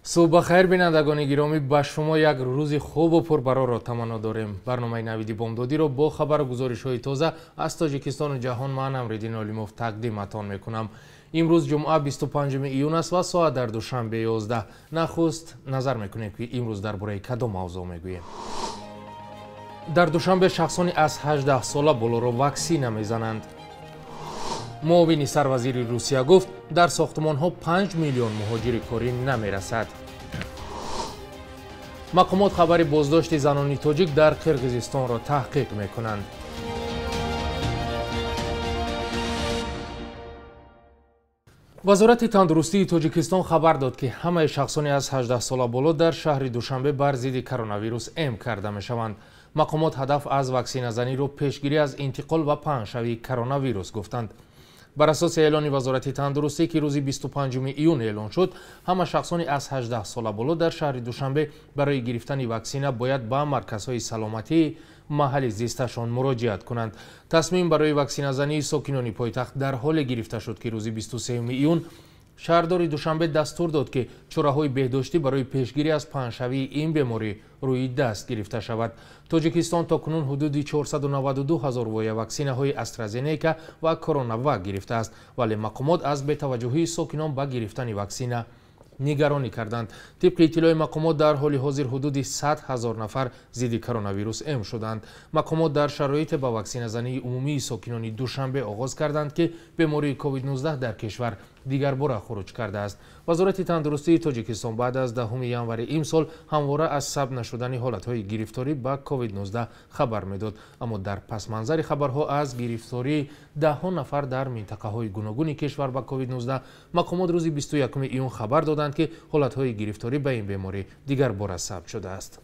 Субҳ бахайр, бинандагони гиромӣ, ба шумо як рӯзи хубу пурбарорро таманно дорем. Барномаи Навиди бомдодиро бо хабару гузоришҳои тоза аз Тоҷикистону ҷаҳон ман, Амриддин Олимов, тақдиматон мекунам. Имрӯз ҷумъа, 25 июн аст ва соат дар Душанбе 11. Нахуст назар мекунем, ки имрӯз дар бораи кадом мавзӯъ мегӯем. Дар Душанбе шахсони аз 18 сола болоро ваксина мезананд. Муовини сарвазири Русия гуфт, дар сохтмонҳо 5 миллион муҳоҷири корӣ намерасад. Мақомот хабари боздошти занони тоҷик дар Қирғизистонро таҳқиқ мекунанд. Вазорати тандурустии Тоҷикистон хабар дод, ки ҳамаи шахсони аз 18 сола боло дар шаҳри Душанбе бар зидди коронавирус эм карда мешаванд. Мақомот ҳадаф аз ваксиназаниро пешгирӣ аз интиқол ва паҳншавии коронавирус гуфтанд. Бар асоси эълони Вазорати тандурустӣ, ки рӯзи 25 июн эълон шуд, ҳама шахсони аз 18 сола боло дар шаҳри Душанбе барои гирифтани ваксина бояд ба марказҳои саломатии маҳалли зисташон муроҷиат кунанд. Тасмим барои ваксиназании сокинони пойтахт дар ҳоле гирифта шуд, ки рӯзи 23 июн шаҳрдори Душанбе дастур дод, ки чораҳои беҳдоштӣ барои пешгирӣ аз паҳншавии ин беморӣ рӯи даст гирифта шавад. Тоҷикистон то кунун ҳудуди 492 ҳазор воя ваксинаҳои Астразенека ва Коронавак гирифтааст, вале мақомот аз бетаваҷҷӯҳии сокинон ба гирифтани ваксина нигаронӣ карданд. Тибқи иттилои мақомот, дар ҳоли ҳозир ҳудуди 100 ҳазор нафар зидди коронавирус эм шуданд. Мақомот дар шароите ба ваксиназании умумии сокинони Душанбе оғоз карданд, ки бемории COVID-19 дар кишвар дигарбора хуруҷ кардааст. Вазорати тандурустии Тоҷикистон баъд аз 10 январи имсол ҳамвора аз сабт нашудани ҳолатҳои гирифторӣ ба COVID-19 хабар медод, аммо дар пасманзари хабарҳо аз гирифтории даҳҳо нафар дар минтақаҳои гуногуни кишвар ба COVID-19 мақомот рӯзи 21 июн хабар доданд, ки ҳолатҳои гирифторӣ ба ин беморӣ дигарбора сабт шудааст.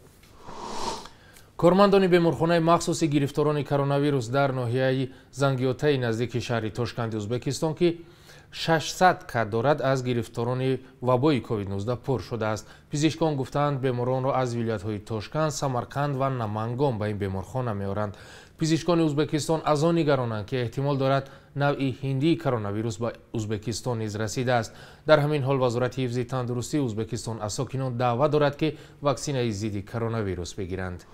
Кормандони беморхонаи махсуси гирифторони коронавирус дар ноҳияи Зангиотаи наздики шаҳри Тошканди Ӯзбекистон, ки 600 кат дорад, аз гирифторони вабои COVID-19 пур шудааст. Пизишкон гуфтаанд, беморонро аз вилоятҳои Тошканд, Самарқанд ва Намангон ба ин беморхона меоранд. Пизишкони Ӯзбекистон аз он нигаронанд, ки эҳтимол дорад навъи ҳиндии коронавирус ба Ӯзбекистон низ расидааст. Дар ҳамин ҳол Вазорати ҳифзи тандурустии Ӯзбекистон аз сокинон даъват дорад, ки ваксинаи зидди коронавирус бигиранд.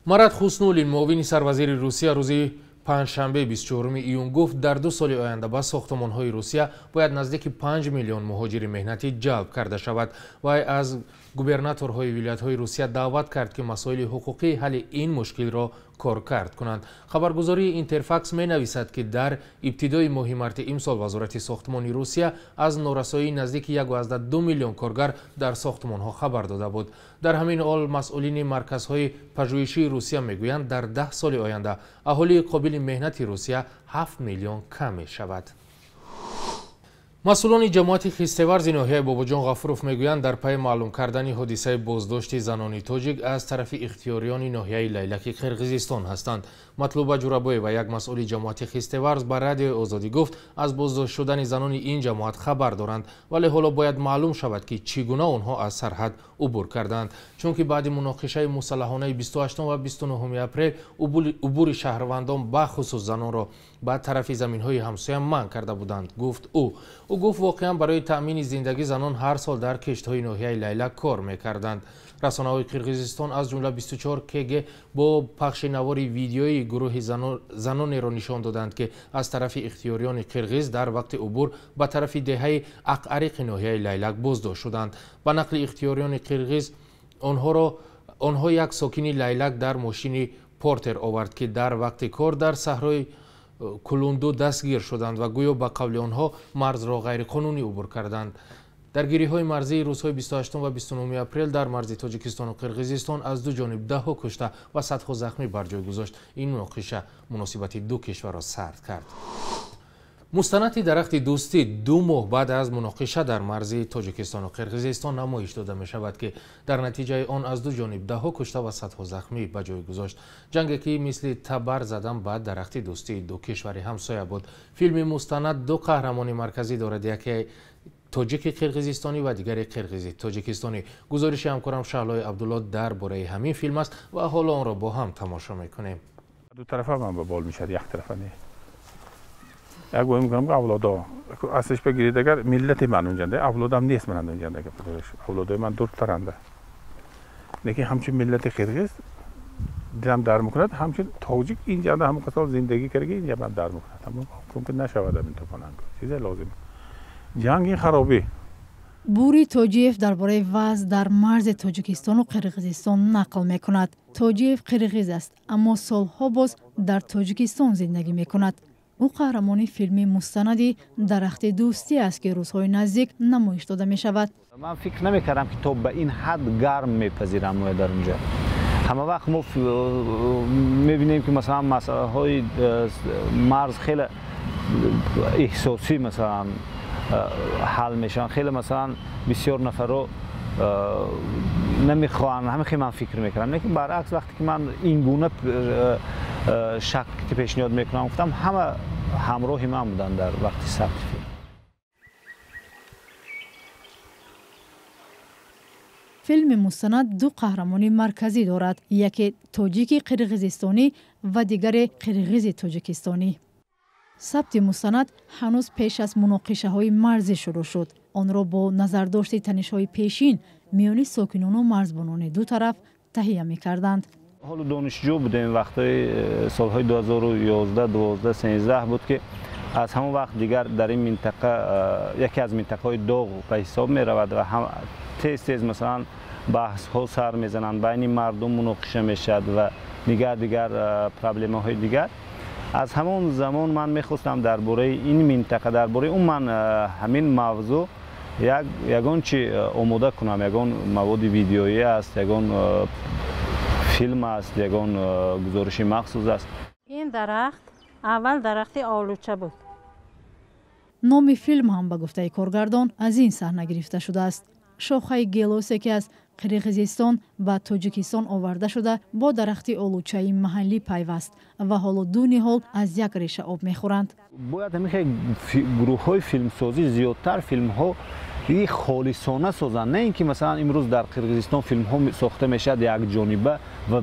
Марат Хуснуллин, муовини сарвазири Русия, рӯзи панҷшанбе 24 июн гуфт, дар 2 соли оянда ба сохтмонҳои Русия бояд наздики 5 миллион муҳоҷири меҳнатӣ ҷалб карда шавад. Вай аз губернаторҳои вилоятҳои Русия даъват кард, ки масоили ҳуқуқии ҳалли ин мушкилро коркард кунанд. Хабаргузории Интерфакс менависад, ки дар ибтидои моҳи марти имсол Вазорати сохтмони Русия аз норасоии наздики 1,2 миллион коргар дар сохтмонҳо хабар дода буд. Дар ҳамин ҳол масъулини марказҳои пажӯҳишии Русия мегӯянд, дар 10 соли оянда аҳолии қобили меҳнати Русия 7 миллион кам мешавад. Масъулони ҷамоати Хистеварзи ноҳияи Бобоҷон Ғафуров мегӯянд, дар пайи маълум кардани ҳодисаи боздошти занони тоҷик аз тарафи ихтиёриёни ноҳияи Лайлаки Қирғизистон ҳастанд. Матлуба Ҷурабоева, як масъули ҷамоати Хистеварз, ба Радиои Озодӣ гуфт, аз боздошт шудани занони ин ҷамоат хабар доранд, вале ҳоло бояд маълум шавад, ки чӣ гуна онҳо аз сарҳад убур карданд. Чунки баъди муноқишаи мусаллаҳонаи 28 ва 29 апрел убури шаҳрвандон, бахусус занонро, ба тарафи заминҳои ҳамсоя манъ карда буданд, гуфт ӯ. Ӯ гуфт, воқеан барои таъмини зиндагӣ занон ҳар сол дар киштҳои ноҳияи Лайлак кор мекарданд. Расонаҳои Қирғизистон, аз ҷумла 24 КГ, бо пахши навори видеои гурӯҳи занонеро нишон доданд, ки аз тарафи ихтиёриёни қирғиз дар вақти убур ба тарафи деҳаи Ақариқи ноҳияи Лайлак боздошт шуданд. Ба нақли ихтиёриёни қирғиз, онҳо як сокини Лайлак дар мошини Портер овард, ки дар вақти кор дар саҳрои Кулунду дастгир шуданд ва гӯё ба қавли онҳо марзро ғайриқонунӣ убур карданд. Даргириҳои марзии рӯзҳои 28 ва 29 апрел дар марзи Тоҷикистону Қирғизистон аз ду ҷониб даҳҳо кушта ва садҳо захмӣ бар ҷой гузошт. Ин муноқиша муносибати ду кишварро сард кард. Мустанади дарахти дӯстӣ 2 моҳ баъд аз муноқиша дар марзи Тоҷикистону Қирғизистон намоиш дода мешавад, ки дар натиҷаи он аз ду ҷониб даҳҳо кушта ва садҳо захмӣ ба ҷой гузошт. Ҷанге, ки мисли табар задан ба дарахти дӯстии ду кишвари ҳамсоя буд. Филми мустанад ду қаҳрамони марказӣ дорад, яке тоҷики қирғизистонӣ ва дигари қирғизи тоҷикистонӣ. Гузориши ҳамкорам Шаҳлои Абдулло дар бораи ҳамин филм аст ва ҳоло онро бо ҳам тамошо мекунем. Ду тарафа ман ба бол мешад, як тарафа не. Як гӯй мекунам ки авлодо аслиш бигиред, агар миллати ман унҷанда, авлодам нест ман унҷанда, авлодои ман дуртаранда. Лекин ҳамчун миллати қирғиз дилам дар мекунад, ҳамчун тоҷик инҷанда ҳамон қасол зиндагӣ карда, инҷа ман дар мекунад. Аммо мумкин нашавад ин топонанг. Чизе лозим. Ҷанг ин харобӣ. Бури Тоҷиев дар бораи вазъ дар марзи Тоҷикистону Қирғизистон нақл мекунад. Тоҷиев қирғиз аст, аммо солҳо боз дар Тоҷикистон зиндагӣ мекунад. Ӯ қаҳрамони филми мустанади «Дарахти дӯстӣ» аст, ки рӯзҳои наздик намоиш дода мешавад. Ман фикр намекардам, ки то ба ин ҳад гарм мепазирам мо дар унҷа. Ҳама вақт мо мебинем, ки масалан масъалаҳои марз хеле эҳсосӣ масалан ҳал мешаванд. Хеле масалан бисёр нафарро намехоҳанд, ҳамин хел ман фикр мекардам. Лекин баръакс, вақте ки ман ин гуна шакл пешниҳод мекунам, гуфтам, ҳама ҳамроҳи ман буданд дар вақти сабти филм. Филми мустанад ду қаҳрамони марказӣ дорад: яке тоҷики қирғизистонӣ ва дигаре қирғизи тоҷикистонӣ. Сабти мустанад ҳанӯз пеш аз муноқишаҳои марзӣ шурӯъ шуд. Онро бо назардошти танишҳои пешин миёни сокинону марзбонони ду тараф таҳия мекарданд. Ҳоло донишҷӯ будем, вақтҳои солҳои 2011, 12, 13 буд, ки аз ҳамон вақт дигар дар ин минтақа яке аз минтақаҳои доғ ба ҳисоб меравад ва тез тез масалан баҳсҳо сар мезананд, байни мардум муноқиша мешавад ва дигар проблемаҳои дигар. Аз ҳамон замон ман мехостам дар бораи ин минтақа, дар бораи умуман ҳамин мавзӯъ ягон чи омода кунам, ягон маводи видеоӣ аст, ягон филм аст, ягон гузориши махсус аст. Ин дарахт аввал дарахти олуча буд. Номи филм ҳам ба гуфтаи коргардон аз ин саҳна гирифта шудааст. Шохаи гелосе, ки аз Қирғизистон ба Тоҷикистон оварда шуда, бо дарахти олучаи маҳаллӣ пайваст ва ҳоло ду ниҳол аз як реша об мехӯранд. Бояд ҳамин хел гурӯҳҳои филмсозӣ зиёдтар филмҳо холисона созанд, на ин ки масалан имрӯз дар Қирғизистон филмҳо сохта мешавад якҷониба ва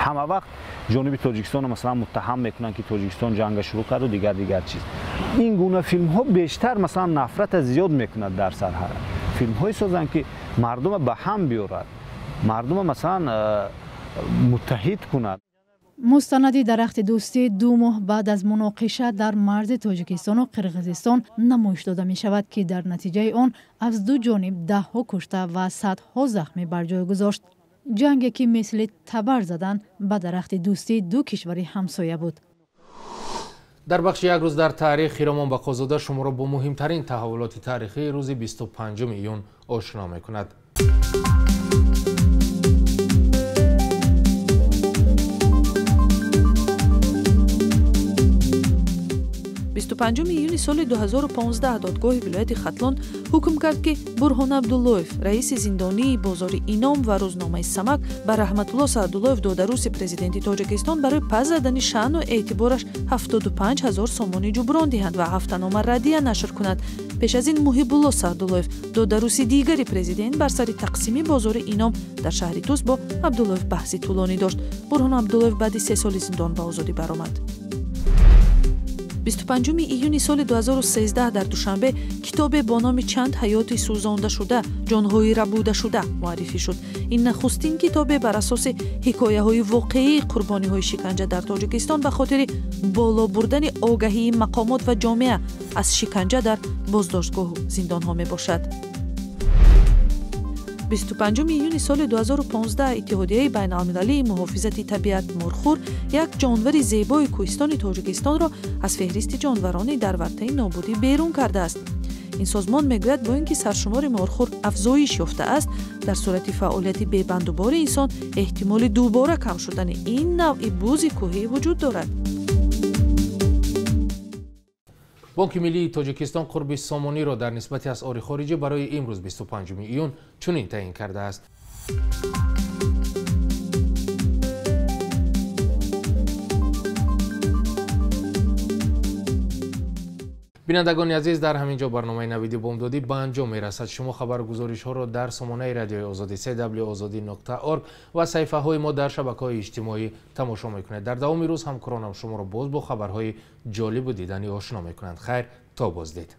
ҳама вақт ҷониби Тоҷикистонро масалан муттаҳам мекунанд, ки Тоҷикистон ҷанга шурӯъ карду дигар чиз. Ин гуна филмҳо бештар масалан нафрата зиёд мекунад дар сарҳад. Филмҳое созанд, ки мардума ба ҳам биёрад, мардума масалан муттаҳид кунад. Мустанади «Дарахти дӯстӣ» 2 моҳ баъд аз муноқиша дар марзи Тоҷикистону Қирғизистон намоиш дода мешавад, ки дар натиҷаи он аз ду ҷониб даҳҳо кушта ва садҳо захмӣ бар ҷой гузошт. Ҷанге, ки мисли табар задан ба дарахти дӯстии ду кишвари ҳамсоя буд. Дар бахши «Як рӯз дар таърих» Хиромон Бақозода шуморо бо муҳимтарин таҳаввулоти таърихии рӯзи 25 июн ошно мекунад. 25 июни соли 2015 додгоҳи вилояти Хатлон ҳукм кард, ки Бурҳон Абдуллоев, раиси зиндонии бозори Ином ва рӯзномаи Самак, ба Раҳматулло Саъдуллоев, додаруси президенти Тоҷикистон, барои пас задани шаъну эътибораш 75 000 сомонӣ ҷуброн диҳанд ва ҳафтанома радия нашр кунад. Пеш аз ин Муҳибулло Саъдуллоев, додаруси дигари президент, бар сари тақсими бозори Ином дар шаҳри Тус бо Абдуллоев баҳси тӯлонӣ дошт. Бурҳон Абдуллоев баъди 3 соли зиндон ба озодӣ баромад. 25 июни соли 2013 дар Душанбе китобе бо номи «Чанд ҳаёти сӯзондашуда, ҷонҳои рабудашуда» муаррифӣ шуд. Ин нахустин китобе бар асоси ҳикояҳои воқеии қурбониҳои шиканҷа дар Тоҷикистон ба хотири боло бурдани огаҳии мақомот ва ҷомеа аз шиканҷа дар боздоштгоҳу зиндонҳо мебошад. 25 июни соли 2015 Иттиҳодияи байналмилалии муҳофизати табиат морхӯр, як ҷонвари зебои кӯҳистони Тоҷикистонро, аз феҳристи ҷонварони дар вартаи нобудӣ берун кардааст. Ин созмон мегӯяд, бо ин ки саршумори морхӯр афзоиш ёфтааст, дар сурати фаъолияти бебандубори инсон эҳтимоли дубора кам шудани ин навъи бузи кӯҳӣ вуҷуд дорад. Бонки миллии Тоҷикистон қурби сомониро дар нисбати асъори хориҷӣ барои имрӯз 25 июн чунин таъин кардааст. Бинандагони азиз, дар ҳамин ҷо барномаи Навиди Бомдодӣ ба анҷом мерасад. Шумо хабару гузоришҳоро дар сомонаи Радиои Озодӣ cw.ozodi.org ва саҳифаҳои мо дар шабакаҳои иҷтимоӣ тамошо мекунед. Дар давоми рӯз ҳамкоронам шуморо боз бо хабарҳои ҷолибу диданӣ ошно мекунанд. Хайр, то боздид.